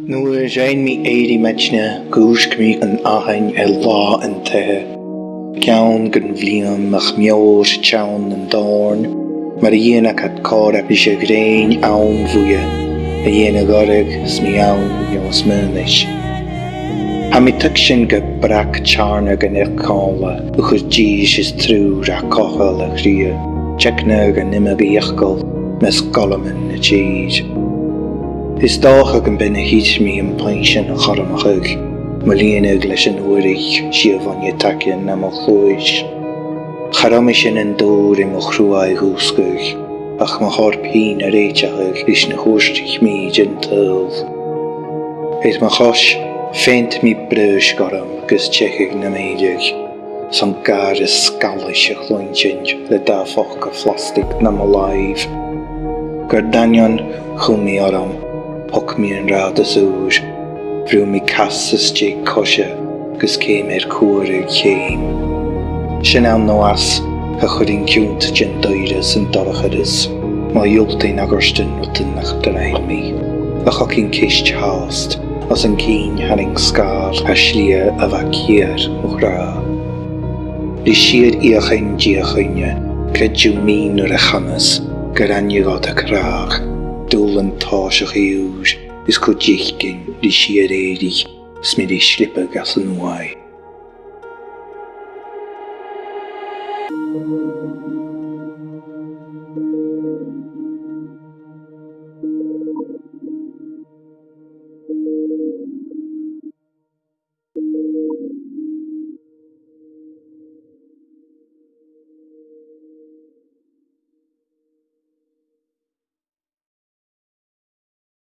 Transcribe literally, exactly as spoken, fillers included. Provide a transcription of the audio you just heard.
Nuair a rinn mi èirigh maidne, dhùisg mi an aithisg air là an taighe. Ceann dhen bhliadhna nach meòir teann nan dòrn, mar a dhèanadh iad còmhla ris a' ghrèin ann bhuaithe, a dhèanadh oirre 's mi ann, no 's mi a-nis. Tha mi a' tuigsinn gu brag teàrnadh an each-chomhla a chuir dithis is triùir à cofaidh a chridhe, teicneadh an iomadh fhiacail, mus gabh leam an tìr. Is dòcha gum bi na thìde mi am pinsean a chothromachadh, mo lìonadh leis an fhuaraich, sìobhan a' tighinn nam chluais. Cha robh mi sin an dùil air mo chruaidh dhùsgadh, ach mo chorp fhìn a rèiteachadh ris na thuairtich mi den t-saoghal. Air mo chois, pheant mi bruis gorm gus teicheadh nam èirigh, 's an gàire sgalais a chluinntinn le dà phoca phlastaig nam làimh. Gur daingeann, chùm mi orm, thog mi an rathad às ùr, bhrùth mi cas às dèidh coise, gus ceum air cuairt air cheum. Sin ann no às, cha chuirinn ciùint den doirbh san dorchadas, ma dhiùltainn a dh'fhaicinn rudan nach do rinn mi. A' chogaidh ceist fhathast, às an cinn tharraing sgàil à slighe a bha ceàrr mo chràdh. Ri sìor fheuchainn Dia-chuimhne, creididh mi nuair a chanas gur aithne dhomh do chràdh, dùbhlan tòiseachaidh ùr, is cuid fhaicinn ri sìor èirigh, 's mi ri sliopadh às an uaigh.